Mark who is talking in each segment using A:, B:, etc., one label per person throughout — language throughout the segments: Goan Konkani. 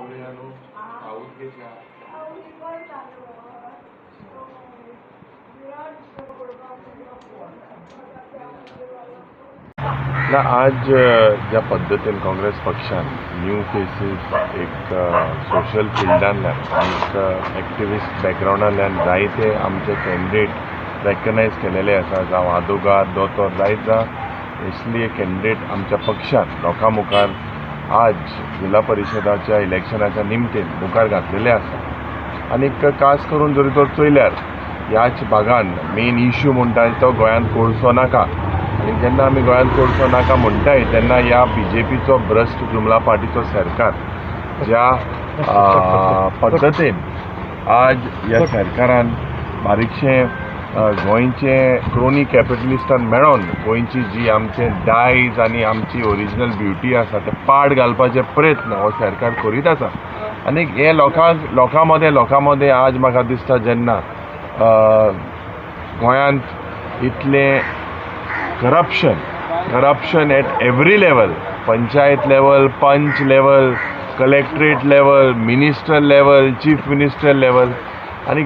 A: उलया न्हू आऊत घेशा. ना आज ज्या पद्दतीन काँग्रेस पक्षान न्यू फेसीस एक सोशल फिल्डांतल्यान एक एक्टिविस्ट बॅकग्रावंडांतल्यान जायते आमचे कॅन्डिडेट रेकग्नायज केलेले आसा, जावं आदोगाद दोतोर जायत असली कॅन्डिडेट आमच्या पक्षान लोकां मुखार आज जिल्हा परिशदाच्या इलेक्शनाच्या निमतीन मुखार घातलेले आसा. आनीक खास करून जरी तर चोयल्यार ह्याच भागान मेन इश्यू म्हणटा तो गोंयांत कोळसो नाका. आनी जेन्ना आमी गोंयांत कोळसो नाका म्हणटाय तेन्ना ह्या बी जे पीचो भ्रश्ट जुमला पार्टीचो सरकार ज्या पद्दतीन आज ह्या सरकारान बारीकशें गोंयचे क्रोनी कॅपिटलिस्टान मेळोन गोंयची जी आमचे दायज आनी आमची ओरिजिनल ब्युटी आसा ते पाड घालपाचे प्रयत्न हो सरकार करीत आसा. आनी हे लोकां मदें आज म्हाका दिसता जेन्ना गोंयांत इतलें corruption at every level, panchayat level, panch level, collectorate level, minister level, chief minister level, आनी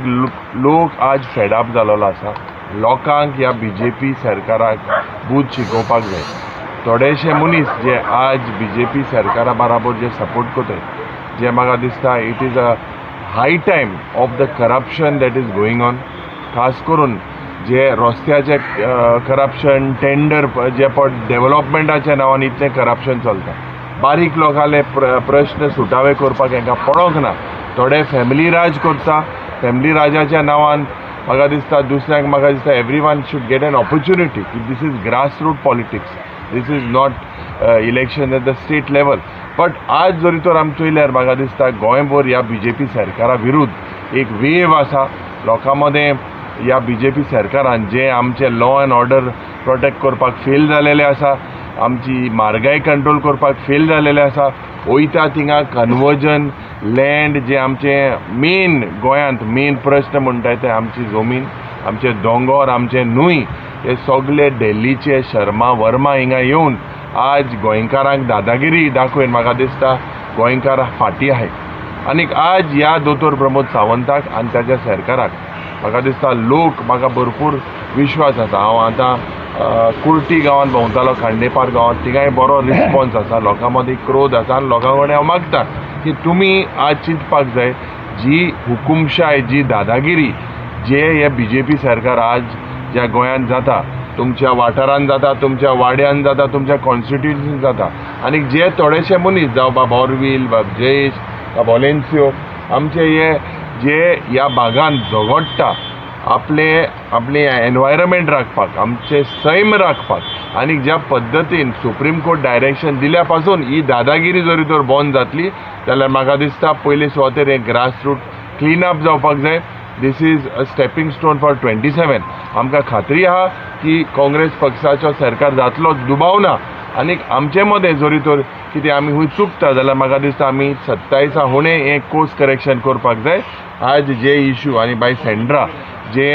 A: लोक आज फेडअप जालोलो आसा. लोकांक ह्या बी जे पी सरकाराक बूद शिकोवपाक जाय. थोडेशे मनीस जे आज बी जे पी सरकारा बराबर जे सपोर्ट करताय, जे म्हाका दिसता it is a high time of the corruption that is going on. खास करून जे रस्त्याचे करप्शन, टेंडर जे पण डेवलपमेंटाच्या नांवान इतलें करप्शन चलता, बारीक लोकांले प्रश्न सुटावे करपाक हेंकां पडोंक ना. थोडे फॅमिली राज करता, फॅमिली राजाच्या नांवान म्हाका दिसता दुसऱ्यांक म्हाका दिसता every one should get an opportunity की this is grass root politics, this is not election at the state level. But आज जरी तर आमी चोयल्यार म्हाका दिसता गोंयभर ह्या बी जे पी सरकारा विरुद्ध एक वेव आसा. लोकां मदें ह्या बी जे पी सरकारान जे आमचे लॉ एंड ऑर्डर प्रोटेक्ट करपाक फेल जालेले आसा, आमची म्हारगाय कंट्रोल करपाक फेल जालेले आसा, वयता थिंगा कन्वर्जन लँड जे आमचे मेन गोंयांत मेन प्रश्न म्हणटा ते आमची जमीन, आमचे दोंगोर, आमचे न्हूय, हे सगळे दिल्लीचे शर्मा वर्मा हिंगा येवन आज गोंयकारांक दादागिरी दाखोवन म्हाका दिसता गोंयकार फाटीं आहाय. आनीक आज ह्या दोतोर प्रमोद सावंताक आनी ताच्या सरकाराक म्हाका दिसता लोक म्हाका भरपूर विश्वास आसा. हांव आतां कुर्टी गांवांत भोंवतालो, खांडेपार गांवांत, थिंगाय बरो रिस्पोन्स आसा, लोकां मदीं क्रोध आसा. आनी लोकां कडेन हांव मागता की तुमी आज चिंतपाक जाय जी हुकुमशाय, जी दादागिरी जे हे बी जे पी सरकार आज ज्या गोंयांत जाता, तुमच्या वाठारांत जाता, तुमच्या वाड्यान जाता, तुमच्या कॉन्स्टिट्युएन्सीन जाता, आनी जे थोडेशे मनीस जावं बाब ऑरवील, बाब जयेश, बाब ऑलेन्सियो, आमचे हे जे ह्या भागान झगडटा आपले आपले एनवायरमेंट राखपाक, आमचे सैम राखपाक, आनी ज्या पद्दतीन सुप्रीम कोर्ट डायरेक्शन दिल्या पासून ही दादागिरी जरी तर बंद जातली जाल्यार म्हाका दिसता पयले सुवातेर हें ग्रासरूट क्लिनअप जावपाक जाय. This is a stepping stone for 27. आमकां खात्री आहा की काँग्रेस पक्षाचो सरकार जातलो, दुबाव ना. आनी आमचे मदें जरी तर कितें आमी खूंय चुकता जाल्यार म्हाका दिसता आमी 27 हुणे हें कोर्स करेक्शन करपाक जाय. आज जे इशू आनी बाय सेंड्रा जे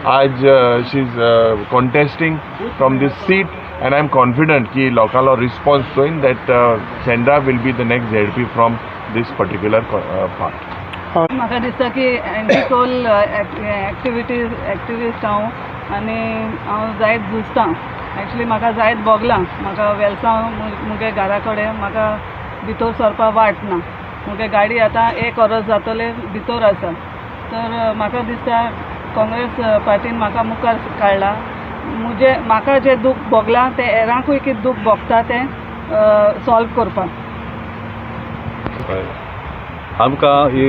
A: आज she is contesting from this seat and I am confident की लोकांलो response चोयन that Sandra will be the next ZP from this particular part.
B: म्हाका दिसता की एंटी कोल एक्टिविस्ट हांव आनी हांव जायत झुजता. एक्चुली म्हाका जायत भोगलां, म्हाका वेलसांव मुगे घरा कडेन म्हाका भितर सरपाक वाट ना, मुगे गाडी आतां एक वरस जातलें भितर आसा. तर म्हाका दिसता काँग्रेस पार्टीन म्हाका मुखार काडला. मुजे म्हाका जें दूख भोगलां तें हेरांकूय कितें दूख भोगता तें सॉल्व करपाक
C: आमकां ही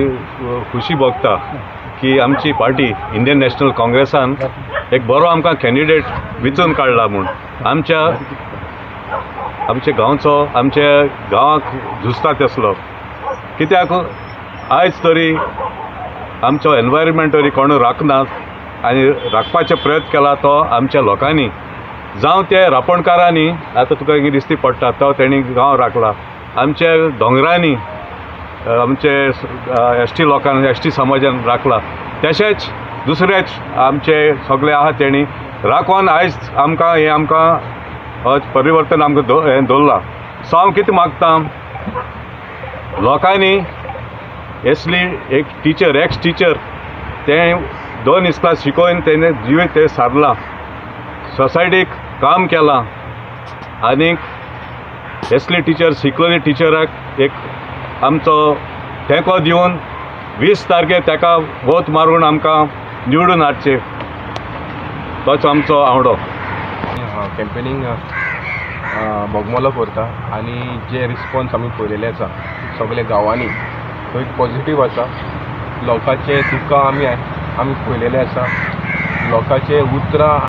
C: खुशी भोगता की आमची पार्टी इंडियन नॅशनल काँग्रेसान एक बरो आमकां कॅन्डिडेट विचून काडला म्हूण. आमच्या आमच्या गांवचो, आमच्या गांवाक झुजता तसलो, कित्याक आयज तरी आमचो एनवायरमेंट तरी कोण राखना आनी राखपाचो प्रयत्न केला तो आमच्या लोकांनी, जावं ते रापणकारांनी, आतां तुका दिश्टी पडटा तो तेणी गांव राखला, आमच्या दोंगरांनी आमचे एस टी लोकांनी, एस टी समाजान राखला, तशेंच दुसरेच आमचे सगळे आहा तेणी राखोन आयज आमकां हें आमकां परिवर्तन आमकां हें दवरलां. सो हांव कितें मागता लोकांनी एसली एक टिचर, एक्स टिचर, तें 2 इस्कलां शिकोवन तेणें जिवीत तें सारलां, सोसायटीक काम केलां. आनीक एसली टिचर शिकलेली टिचराक एक आमचो तेंको दिवन 20 तारखेर ताका वोत मारून आमकां निवडून हाडचें, तोच आमचो आवडो.
D: कॅम्पेनींग बोगमोलो करता आनी जे रिस्पोन्स आमी पळयलेले आसा सगळे गांवांनी थंय पॉझिटीव आसा. लोकांचे दुकां आमी आमी पळयलेले आसा, लोकांचे उतरां.